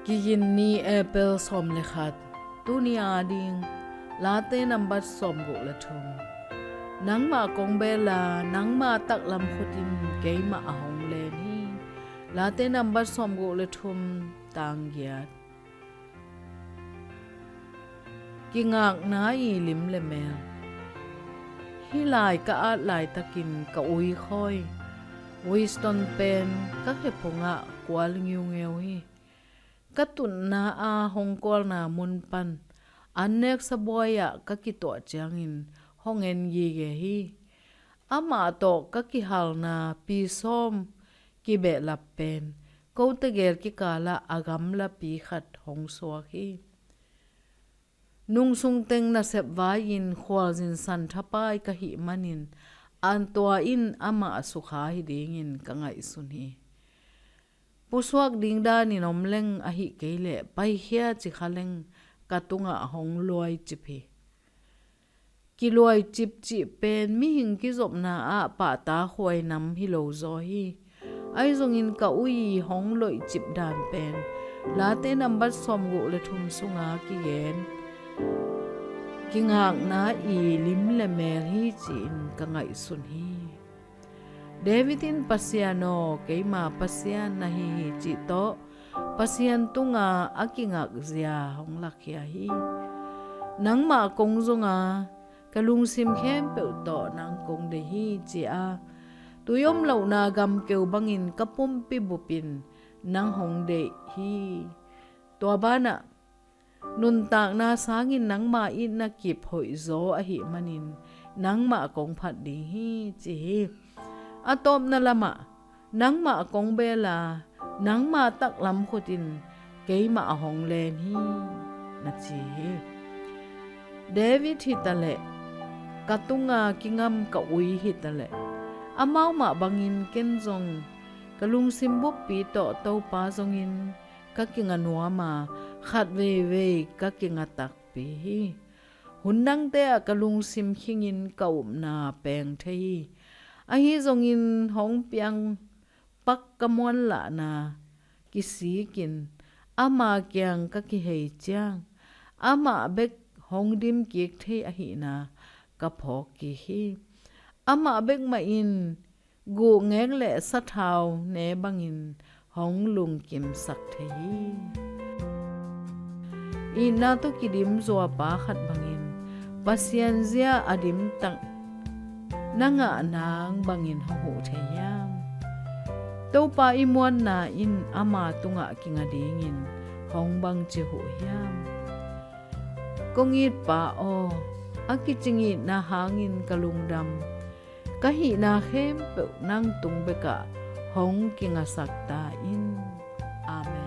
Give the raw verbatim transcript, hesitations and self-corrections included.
Kigin ni, April sawm le khat. Tuni a ding Late nambat sawmguk le thum. Nangmah kong bel a, nangma taklam khutin keimah a hong len hi. Late nambat sawmguk le thum, tang giat. Kingakna i lim le mel. Hih lai ka at laitakin ka ui khawi, Winston pen ka khe phungah kual ngiungeu hi. Ka tutna a hong kualna mun pan an neksa buai-ah ka kituah ciangin hong en gige hi. Amah tawh ka kihalna pi sawm kibehlap pen kote gel kikalah a gamlapi khat hong suak hi. Nungsung teng nasep vai-in khualzin santhapai ka hih manin, an tua in amah sukha hi dingin ka ngaihsun hi. Pusuak ding danin om leng ahih kei leh paikhia ci kha leng ka tungah hong luaicip hi. Kiluaicip cih pen mihing kizopna ah pahtakhuai nam hi lo zaw hi. Ahi zongin ka ui hong loihcip dan pen Late nambat sawmguk le thum sunga kigen kingakna i lim le mel hi ci-in ka ngaihsun hi. David in, Pasian aw, keima Pasian na hi hi, cih tawh Pasian tunga a kingakzia hong lakkhia hi. Nangmah kong zong a, ka lungsim khempeuh tawh nang kong deih hi, ci-a tui om lohna gamkeu bangin ka pumpi bupin nang hong deih hi. Tua banah nuntakna sangin nangma itna kip hoihzaw ahih manin nangmah kong phat ding hi, ci hi. A tawpna lamah, nangmah kong bel a, nangma taklam khutin keimah a hong len hi, na ci hi. David hitaleh, ka tunga kingam ka ui hitaleh, amau mah bangin ken zong ka lungsim buppi tawh Topa zongin ka kinga nuam a, khat veivei ka kinga takpi hi. Hun dangte ah ka lungsim khingin ka upna peng thei hi. Ahi zongin hong piang pak ka muanlahna kisikin ama kiang ka kihei ciang, amah bek hong dimkik thei ahihna ka phawk kik hi. Amah bek mah in guhngek le sathau ne bangin hong lungkimsak thei hi. Itna tawh kidim zuapa khat bangin Pasian zia a dimtak na ngah nang bangin hong huh thei hiam? Topa i muanna in ama tungah kinga dingin hong bangci huh hiam? Kong it Pa aw, a kicing itna hangin ka lungdam, ka hihna khempeuh nang tung bekah hong kingasak ta in. Amen.